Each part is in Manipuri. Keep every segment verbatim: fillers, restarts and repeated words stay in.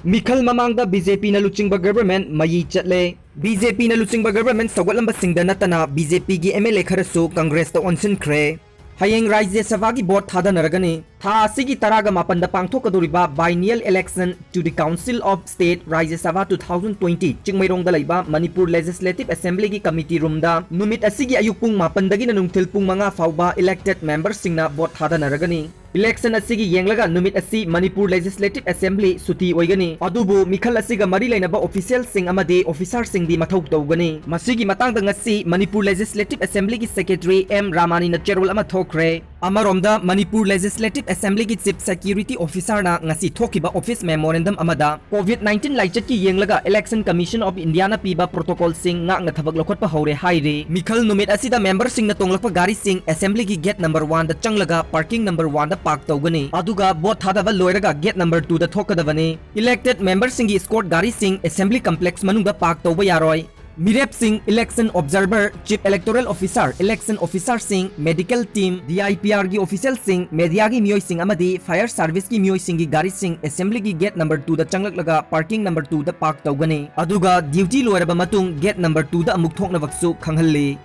ꯃꯤꯈꯜ ꯃꯃꯥꯡꯗ ꯕꯤ ꯖꯦ ꯄꯤꯅ ꯂꯨꯆꯤꯡꯕ ꯒꯚꯔꯟꯃꯦꯟꯠ ꯃꯌꯤ ꯆꯠꯂꯦ꯫ ꯕꯤ ꯖꯦ ꯄꯤꯅ ꯂꯨꯆꯤꯡꯕ ꯒꯚꯔꯟꯃꯦꯟꯠ ꯁꯧꯒꯠꯂꯝꯕꯁꯤꯡꯗ ꯅꯠꯇꯅ ꯕꯤ ꯖꯦ ꯄꯤꯒꯤ ꯑꯦꯝ ꯑꯦꯜ ꯑꯦ ꯈꯔꯁꯨ ꯀꯪꯒ꯭ꯔꯦꯁꯇ ꯑꯣꯟꯁꯤꯟꯈ꯭ꯔꯦ꯫ ꯍꯌꯦꯡ ꯔꯥꯖ꯭ꯌ ꯁꯚꯥꯒꯤ ꯚꯣꯠ ꯊꯥꯗꯅꯔꯒꯅꯤ꯫ ꯊꯥ ꯑꯁꯤꯒꯤ ꯇꯔꯥꯒ ꯃꯥꯄꯟꯗ ꯄꯥꯡꯊꯣꯛꯀꯗꯧꯔꯤꯕ Biennial Election to the Council of State Rajya Sabha two thousand twenty ꯆꯤꯡꯃꯩꯔꯣꯡꯗ ꯂꯩꯕ ꯃꯅꯤꯄꯨꯔ Legislative Assemblyꯒꯤ committee roomꯗ ꯅꯨꯃꯤꯠ ꯑꯁꯤꯒꯤ ꯑꯌꯨꯛ ꯄꯨꯡ ꯃꯥꯄꯟꯗꯒꯤꯅ ꯅꯨꯡꯊꯤꯜ ꯄꯨꯡ ꯃꯉꯥ ꯐꯥꯎꯕ elected memberꯁꯤꯡꯅ ꯚꯣꯠ ꯊꯥꯗꯅꯔꯒꯅꯤ꯫ Election ꯑꯁꯤꯒꯤ ꯌꯦꯡꯂꯒ ꯅꯨꯃꯤꯠ ꯑꯁꯤ ꯃꯅꯤꯄꯨꯔ Legislative Assembly ꯁꯨꯇꯤ ꯑꯣꯏꯒꯅꯤ꯫ ꯑꯗꯨꯕꯨ ꯃꯤꯈꯜ ꯑꯁꯤꯒ ꯃꯔꯤ ꯂꯩꯅꯕ officialꯁꯤꯡ ꯑꯃꯗꯤ officerꯁꯤꯡꯗꯤ ꯃꯊꯧ ꯇꯧꯒꯅꯤ꯫ ꯃꯁꯤꯒꯤ ꯃꯇꯥꯡꯗ ꯉꯁꯤ ꯃꯅꯤꯄꯨꯔ Legislative Assemblyꯒꯤ Secretary ꯑꯦꯝ ꯔꯥꯃꯥꯅꯤꯅ ꯆꯦꯔꯣꯜ ꯑꯃ ꯊꯣꯛꯈ꯭ꯔꯦ꯫ ꯑꯃꯔꯣꯝꯗ, ꯃꯅꯤꯄꯨꯔ Legislative Assemblyꯒꯤ Chief Security Officerꯅ ꯉꯁꯤ ꯊꯣꯛꯈꯤꯕ office memorandum ꯑꯃꯗ COVID nineteen ꯂꯥꯏꯆꯠꯀꯤ ꯌꯦꯡꯂꯒ Election Commission of Indiaꯅ ꯄꯤꯕ protocolꯁꯤꯡ ꯉꯥꯛꯅ ꯊꯕꯛ ꯂꯧꯈꯠꯄ ꯍꯧꯔꯦ ꯍꯥꯏꯔꯤ꯫ ꯃꯤꯈꯜ ꯅꯨꯃꯤꯠ ꯑꯁꯤꯗ memberꯁꯤꯡꯅ ꯇꯣꯡꯂꯛꯄ ꯒꯥꯔꯤꯁꯤꯡ Assemblyꯒꯤ gate number oneꯗ ꯆꯪꯂꯒ parking number oneꯗ park ꯇꯧꯒꯅꯤ꯫ ꯑꯗꯨꯒ ꯚꯣꯠ ꯊꯥꯗꯕ ꯂꯣꯏꯔꯒ gate number twoꯗ ꯊꯣꯛꯀꯗꯕꯅꯤ꯫ Elected memberꯁꯤꯡꯒꯤ escort ꯒꯥꯔꯤꯁꯤꯡ Assembly Complex ꯃꯅꯨꯡꯗ park ꯇꯧꯕ ꯌꯥꯔꯣꯏ꯫ ꯃꯤꯔꯦꯞꯁꯤꯡ, election observer, Chief Electoral Officer, election officerꯁꯤꯡ, medical team, D I P Rꯒꯤ officialꯁꯤꯡ, mediaꯒꯤ ꯃꯤꯑꯣꯏꯁꯤꯡ ꯑꯃꯗꯤ fire serviceꯀꯤ ꯃꯤꯑꯣꯏꯁꯤꯡꯒꯤ ꯒꯥꯔꯤꯁꯤꯡ Assemblyꯒꯤ gate number twoꯗ ꯆꯪꯂꯛꯂꯒ parking number twoꯗ park ꯇꯧꯒꯅꯤ꯫ ꯑꯗꯨꯒ duty ꯂꯣꯏꯔꯕ ꯃꯇꯨꯡ gate number twoꯗ ꯑꯃꯨꯛ ꯊꯣꯛꯅꯕꯁꯨ ꯈꯪꯍꯜꯂꯤ꯫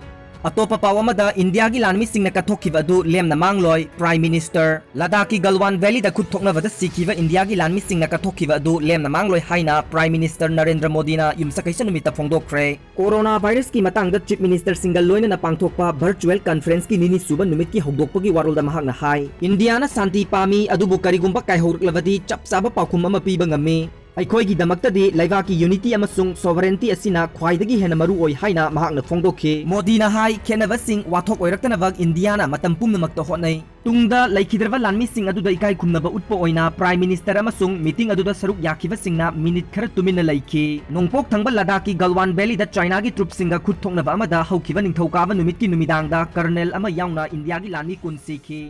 ꯑꯇꯣꯞꯄ ꯄꯥꯎ ꯑꯃꯗ, ꯏꯟꯗꯤꯌꯥꯒꯤ ꯂꯥꯟꯃꯤꯁꯤꯡꯅ ꯀꯠꯊꯣꯛꯈꯤꯕ ꯑꯗꯨ ꯂꯦꯝꯅ ꯃꯥꯡꯂꯣꯏ꯫ Prime Minister, ꯂꯗꯥꯈꯀꯤ ꯒꯜꯋꯥꯟ Valleyꯗ ꯈꯨꯠ ꯊꯣꯛꯅꯕꯗ ꯁꯤꯈꯤꯕ ꯏꯟꯗꯤꯌꯥꯒꯤ ꯂꯥꯟꯃꯤꯁꯤꯡꯅ ꯀꯠꯊꯣꯛꯈꯤꯕ ꯑꯗꯨ ꯂꯦꯝꯅ ꯃꯥꯡꯂꯣꯏ ꯍꯥꯏꯅ Prime Minister ꯅꯔꯦꯟꯗ꯭ꯔ ꯃꯣꯗꯤꯅ ꯌꯨꯝꯁꯀꯩꯁ ꯅꯨꯃꯤꯠꯇ ꯐꯣꯡꯗꯣꯛꯈ꯭ꯔꯦ꯫ Corona virusꯀꯤ ꯃꯇꯥꯡꯗ Chief Ministerꯁꯤꯡꯒ ꯂꯣꯏꯅꯅ ꯄꯥꯡꯊꯣꯛꯄ virtual conferenceꯀꯤ ꯅꯤꯅꯤ ꯁꯨꯕ ꯅꯨꯃꯤꯠꯀꯤ ꯍꯧꯗꯣꯛꯄꯒꯤ ꯋꯥꯔꯣꯜꯗ ꯃꯍꯥꯛꯅ ꯍꯥꯏ, ꯏꯟꯗꯤꯌꯥꯅ ꯁꯥꯟꯇꯤ ꯄꯥꯝꯃꯤ, ꯑꯗꯨꯕꯨ ꯀꯔꯤꯒꯨꯝꯕ ꯀꯥꯏꯍꯧꯔꯛꯂꯕꯗꯤ ꯆꯞ ꯆꯥꯕ ꯄꯥꯎꯈꯨꯝ ꯑꯃ ꯄꯤꯕ ꯉꯝꯃꯤ꯫ ꯑꯩꯈꯣꯏꯒꯤꯗꯃꯛꯇꯗꯤ ꯂꯩꯕꯥꯛꯀꯤ unity ꯑꯃꯁꯨꯡ sovereignty ꯑꯁꯤꯅ ꯈ꯭ꯋꯥꯏꯗꯒꯤ ꯍꯦꯟꯅ ꯃꯔꯨ ꯑꯣꯏ ꯍꯥꯏꯅ ꯃꯍꯥꯛꯅ ꯐꯣꯡꯗꯣꯛꯈꯤ꯫ ꯃꯣꯗꯤꯅ ꯍꯥꯏ, ꯈꯦꯠꯅꯕꯁꯤꯡ ꯋꯥꯊꯣꯛ ꯑꯣꯏꯔꯛꯇꯅꯕ ꯏꯟꯗꯤꯌꯥꯅ ꯃꯇꯝ ꯄꯨꯝꯅꯃꯛꯇ ꯍꯣꯠꯅꯩ꯫ ꯇꯨꯡꯗ ꯂꯩꯈꯤꯗ꯭ꯔꯕ ꯂꯥꯟꯃꯤꯁꯤꯡ ꯑꯗꯨꯗ ꯏꯀꯥꯏ ꯈꯨꯝꯅꯕ ꯎꯠꯄ ꯑꯣꯏꯅ Prime Minister ꯑꯃꯁꯨꯡ meeting ꯑꯗꯨꯗ ꯁꯔꯨꯛ ꯌꯥꯈꯤꯕꯁꯤꯡꯅ minute ꯈꯔ ꯇꯨꯃꯤꯟꯅ ꯂꯩꯈꯤ꯫ ꯅꯣꯡꯄꯣꯛ ꯊꯪꯕ ꯂꯗꯥꯈꯀꯤ ꯒꯜꯋꯥꯟ Valleyꯗ Chinaꯒꯤ troopꯁꯤꯡꯒ ꯈꯨꯠ ꯊꯣꯛꯅꯕ ꯑꯃꯗ ꯍꯧꯈꯤꯕ ꯅꯤꯡꯊꯧꯀꯥꯕ ꯅꯨꯃꯤꯠꯀꯤ ꯅꯨꯃꯤꯗꯥꯡꯗ colonel ꯑꯃ ꯌꯥꯎꯅ ꯏꯟꯗꯤꯌꯥꯒꯤ ꯂꯥꯟꯃꯤ ꯀꯨꯟ ꯁꯤꯈꯤ꯫